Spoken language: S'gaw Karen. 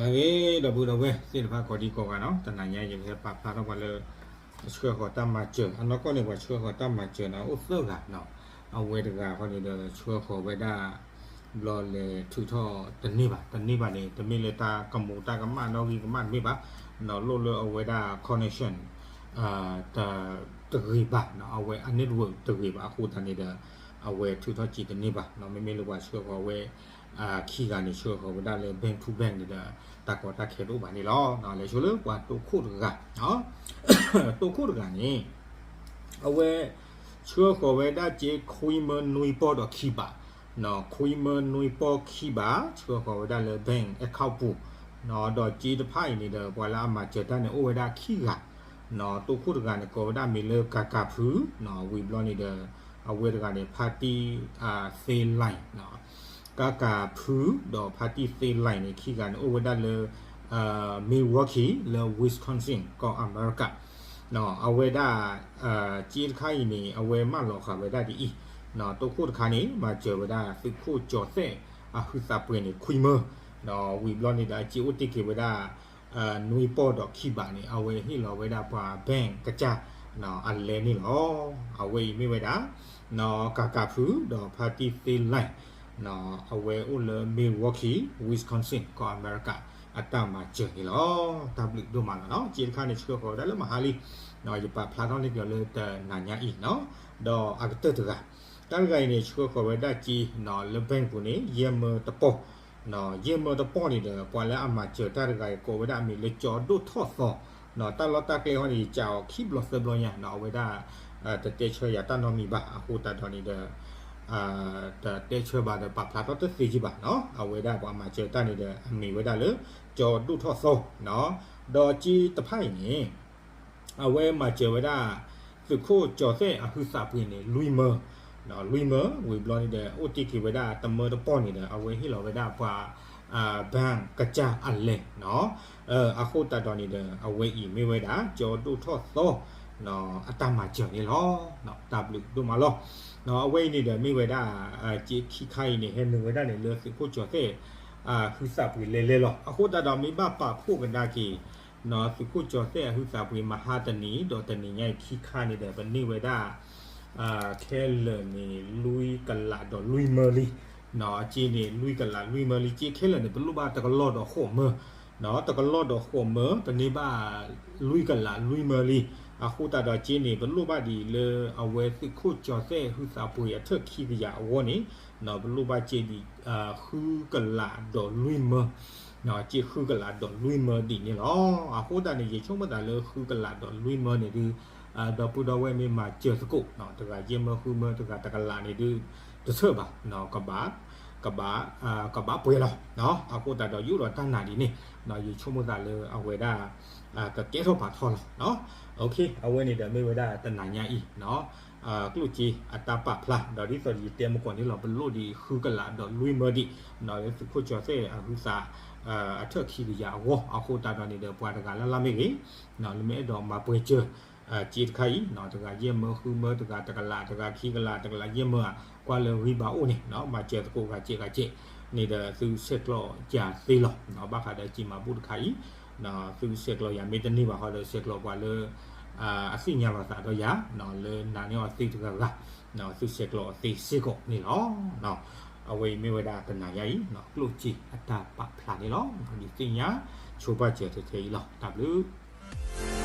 အဂ့ၤ ဒီပုၢ်ဒီဝဲၢ်သ့ၣ်တဖၣ်ကိးဒံကိးဂၤနီၤ, တနၤညါယကဟဲပာ်ဖျါထီၣ်ပှၤလၢ ဆှၢဃီၤတၢ်မၤစၢၤ, အနီၢ်ကီၢ်န့ၣ် ပှၤဆှၢဃီၤတၢ်မၤစၢၤန့ၣ် အိၣ်သၢဂၤနီၤ, အဝဲတဂၤဃီန့ၣ်ဒီး ဆှၢဃီၤဝဲဒၣ် ဘျီလဲၤထုးထီၣ်တန့ၢ်ဘၣ်, တန့ၢ်ဘၣ်န့ၣ် တမ့ၢ်လၢတၢ်ကမူၤတၢ်ကမၣ်နီၣ်ဂံၢ်ကမၣ်တမ့ၢ်ဘၣ်, နီၤလိၣ်လၢအဝဲဒၣ် connection တဂ့ၤဘၣ်နီၤ, အဝဲအ network တဂ့ၤဘၣ်အဃိသတးန့ၣ်ဒီး အဝဲထုးထီၣ်စ့တန့ၢ်ဘၣ်နီၤ, မ့မ့ၢ်လၢပှၤဆှၢဃီၤဝဲ ခံဂၤန့ၣ် ဆှၢဃီၤဝဲဒၣ်လၢ bank to bank န့ၣ်ဒီး တၢ်ကီတၢ်ခဲတအိၣ်ဘၣ်န့ၣ်လီၤ. လဲၤဆိလၢပှၤတိခိၣ်တဂၤ, တိခိၣ်တဂၤန့ၣ် အဝဲ ဆှၢဃီၤဝဲဒၣ်စ့ခွံမၢနွံပီၢ်ဒီးခံဘး, ခွံမၢနွံပီၢ်ခံဘး ဆှၢဃီၤဝဲဒၣ်လၢ bank account ပူၤ, ဒီးစ့တဖၣ်အံၤန့ၣ်ဒီး ပှၤလၢအမၤစၢၤတၢ်န့ၣ် အိၣ်ဝဲဒၣ်ခံဂၤ, တိခိၣ်တဂၤန့ၣ် ကိးဝဲဒၣ်မ့ၢ်လၢ ကၤကၤဖု, ဝံၤဘျီန့ၣ်ဒီး အဝဲတဂၤန့ၣ် ဖါတံၢ်သ့လဲၣ် ကၤကၤဖု ဒီးဖါတံၢ်သ့လဲၣ်န့ၣ် ခံဂၤန့ၣ် အိၣ်ဝဲဒၣ်လၢ Milwaukee လၢ Wisconsin ကီၢ်အမဲရကၤ, အဝဲဒၣ် စ့တခါအံၤန့ၣ် အဝဲမၢလီၤဃာ်ဝဲဒၣ်ဒ်အံၤ, တိခိၣ်တခါန့ၣ် မၤစၢၤဝဲဒၣ်သုးခိၣ်ကၠီၤသဲၣ်အဟုသးပှ့ၤန့ၣ် ခွံမၢ, ဝံၤဘျီန့ၣ်ဒီး အစ့အိၣ်တ့ၢ်က့ၤဝဲဒၣ် နွံပီၢ်ဒီးခံဘးန့ၣ် အဝဲဟ့ၣ်လီၤဝဲဒၣ်ပှၤ bank ကစၢ် အလဲန့ၣ်လီၤ. အဝဲအံၤမ့ၢ်ဝဲဒၣ် ကၤကၤဖု ဒီးဖါတံၢ်သ့လဲၣ် အဝဲအိၣ်လၢ Milwaukee Wisconsin ကီၢ်အမဲရကၤ အတၢ်မၤစၢၤန့ၣ်လီၤ. တၢ်ဘျုးဒိၣ်မးလီၤနီၤ, စ့တခါန့ၣ် ဆှၢဃီၤဝဲဒၣ်လၢမဟါလံ, ယပာ်ဖျါထီၣ်န့ၢ်က့ၤအီၤလၢတနၤညါအံၤနီၤ, ဒီးအကတၢၢ်တဂၤ, တၢ်တဂၤအံၤန့ၣ် ဆှၢဃီၤဝဲဒၣ်စ့ လၢ bank ပူၤန့ၣ် ယဲၢ်မၢတပီၢ် ယဲၢ်မၢတပီၢ်န့ၣ်ဒီး ပှၤလၢအမၤစၢၤတၢ်တဂၤအံၤ ကိးဝဲဒၣ်အမံၤလၢကၠီဒိၣ်ထီၣ်သီ, တၢ်လီၢ်တၢ်ကျဲဃီန့ၣ် ယကးအီၤခံဘျီသၢဘျီညါနီၤ, အဝဲဒၣ် တတဲဆၢယၤတၢ်နီတမံၤဘၣ်, အဃိသတးဒီးန့ၣ်ဒီး တတဲဆၢဘၣ်ဒီးပာ်ဖျါထီၣ်တသ့ကံဘၣ်နီၤ, အဝဲဒၣ်ပှၤမၤစၢၤတၢ်န့ၣ်ဒီး အမံၤဝဲဒၣ်လၢ ကၠီဒိၣ်ထီၣ်သီ, ဒီးစ့တဖၣ်အံၤန့ၣ် အဝဲမၤစၢၤဝဲဒၣ် သုးခိၣ်ကၠီၤသဲၣ်အဟုသးပှ့ၤန့ၣ် လွံၢ်မၢ, လွံၢ်မၢ ဝံၤဘျီန့ၣ်ဒီး အိၣ်တ့ၢ်က့ၤဝဲဒၣ်တမၢတပီၢ်န့ၣ်ဒီး အဝဲဟ့ၣ်လီၤဝဲဒၣ်ပှၤ bank ကစၢ်အလဲနီၤ, အဃိသတးဒီးန့ၣ်ဒီး အဝဲအံၤမ့ၢ်ဝဲဒၣ် ကၠီဒိၣ်ထီၣ်သီ အတၢ်မၤစၢၤန့ၣ်လီၤ. တၢ်ဘျုးဒိၣ်မးလီၤ. အဝဲအံၤန့ၣ်ဒီးမ့ၢ်ဝဲဒၣ် စ့ခံခါအံၤန့ၣ် ဟဲနုာ်ဝဲဒၣ်န့ၣ်လၢသုးခိၣ်ကၠီၤသဲၣ် ဟုသးပှ့ၤလဲၤလဲၤလီၤ. အဃိသတးဒီးမ့ၢ်ဘၣ်ပာ်ဖှိၣ်ကဒါက့ၤ သုးခိၣ်ကၠီၤသဲၣ်အဟုသးပှ့ၤမဟါတနံၤ ဒီးတနံၤညါအံၤခံခါန့ၣ်ဒီး ပန့ၢ်ဝဲဒၣ် ခဲလၢာ်န့ၣ် လွံၢ်ကလးဒီးလွံၢ်မၢလံ. စ့န့ၣ် လွံၢ်ကလးလွံၢ်မၢလံ, စ့ခဲလၢာ်န့ၣ် ပလိၣ်ဘၣ်တကလီၢ်ဒီးဃိးမၢ, တကလီၢ်ဒီးဃိးမၢ ပန့ၢ်ဘၣ် လွံၢ်ကလးလွံၢ်မၢလံ. အဃိသတးဒီးစ့န့ၣ် ပလိၣ်ဘၣ်ဒံးလၢအဝဲသုးခိၣ်ကၠီၤသဲၣ်ဟုသးပှ့ၤအထၢၣ်ခံကယၤအဂီၢ်န့ၣ် ပလိၣ်ဘၣ်စ့ဒံး ဃုကလးဒီးလွံၢ်မၢ စ့ဃုကလးဒီးလွံၢ်မၢဒံးန့ၣ်လီၤ. အဃိသတးန့ၣ် ယဆိကမိၣ်သးလၢဃုကလးဒီးလွံၢ်မၢန့ၣ်ဒုး ဒီပုၢ်ဒီဝဲၢ်မ့ၢ်မၤစၢၤသကိး တဂၤယဲၢ်မၢဃုမၢ တဂၤတကလးန့ၣ်ဒုး တဆၢၣ်ဘၣ် ကဘၣ် ကဘၣ်ပှဲၤလီၤ. အဃိသတးဒီးယအိၣ်ဒီးတၢ်နာ်ဒ်န့ၣ် ယဆိကမိၣ်သးလၢအဝဲဒၣ် ကကဲထီၣ်ပာ်ထီၣ်လီၤ. အဝဲန့ၣ်ဒီးမ့ၢ်ဝဲဒၣ်တနၤညါအံၤ ကျိၣ်စ့အတၢ်ပာ်ဖျါ ဒီးဒ်သိးယတဲမုၢ်ကီၢ်န့ၣ်လီၤ ပလိၣ်ဒံးဃုကလးဒီးလွံၢ်မၢဒံး လၢသုးခိၣ်ကၠီၤသဲၣ်အဟုသး အထၢၣ်ခံကယၤအဂီၢ် အဃိသတးဒီးန့ၣ်ဒီး ပှၤတဂၤလၢ်လၢ်မ့ၢ်ဂ့ၤ လၢမ့ၢ်အဲၣ်ဒိးမၤပှဲၤစၢၤ စ့တခါအံၤ တဂၤယဲၢ်မၢဃုမၢ တဂၤတကလး တဂၤခံကလး တကလးယဲၢ်မၢ ကွၢ်လၢဂံၢ်ဘါအိၣ်န့ၣ် မၤစၢၤသကိးဂၤစဲးဂၤစဲးန့ၣ်ဒီး သုဆဲးကျိးယၤသ့လီၤ. ဘၣ်ဃးဒီးစ့မၤဘူၣ်တခါအံၤ သုဆဲးကျိးယၤမ့ၢ်တန့ၢ်ဘၣ်ဃီဒီး ဆဲးကျိးပှၤလၢ အသ့ၣ်ညါလီၤသးဒီးယၤ လၢနာ်န့ၢ်အီၤသ့တဂၤဂၤ သုဆဲးကျိးအီၤသ့စ့ၢ်ကီးန့ၣ်လီၤ. အဝဲအံၤမ့ၢ်ဝဲဒၣ်တနၤညါအံၤ ကျိၣ်စ့အတၢ်ပာ်ဖျါန့ၣ်လီၤ. ဒုးသ့ၣ်ညါဆိပာ်စၢၤထဲထဲအံၤလီၤ. တၢ်ဘျုး